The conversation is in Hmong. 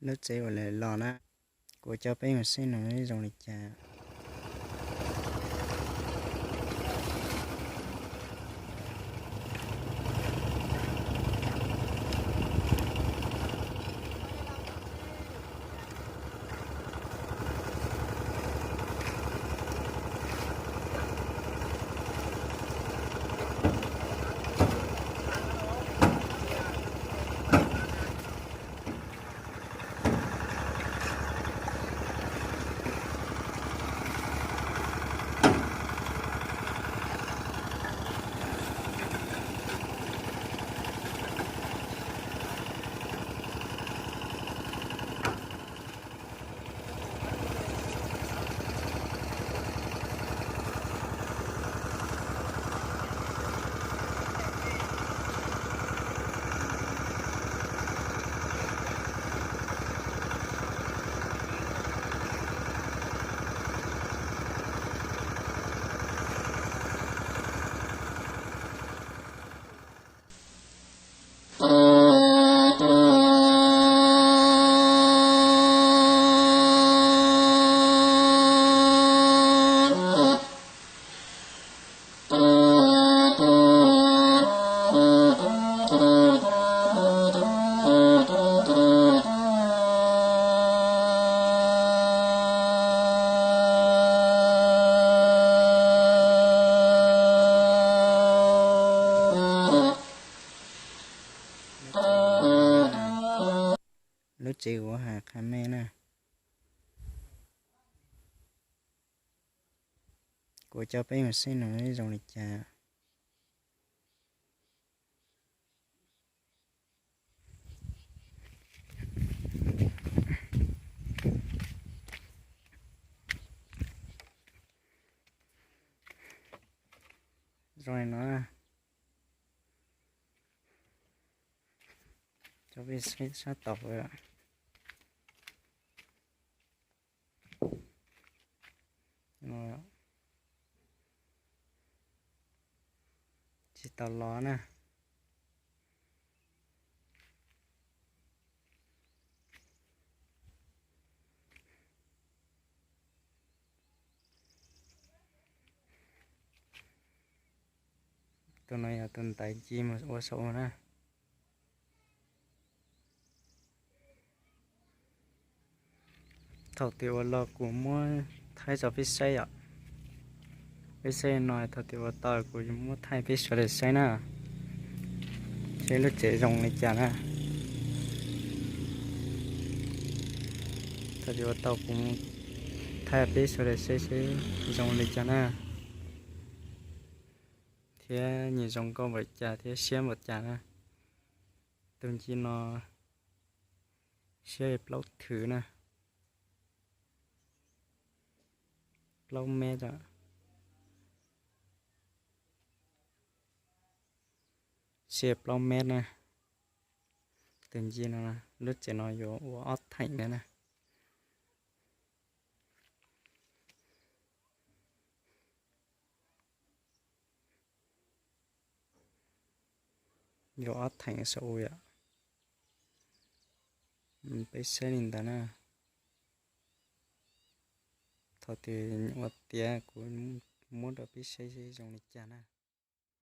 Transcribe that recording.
Lub tsev uas lawv los na, kuv coj peb mus saib no zoo li cas. Lub tsev uas hais qha me na, kuv coj peb mus saib no zoo li cas. Zoo li no, coj peb saib sab tod. Tsis tau los na. Tus no yog tus ntaiv ci mus ua saum ua na. Thaum twg ua los kuv muab thaij rau peb saib yom. Peb saib no thaum twg ua tau kuv muab thaij peb sawv daws saib na. Seb lub tsev zoo li cas na. Thaum twg ua tau kuv thaij peb sawv daws saib seb zoo li cas na. Thiab nyiam zoo nkauj npaum cas thiab siab npaum cas na. Tus nci no siab li plaub thwv na. Plaub mev, siab plaub mev na. Tus nci no, lub tsev no yuav ua ob theem na na. Yuav ob theem saum u yom. Peb saib li ntawd na. Thaum twg ua tiav kuv muab rau peb saib zoo li cas na.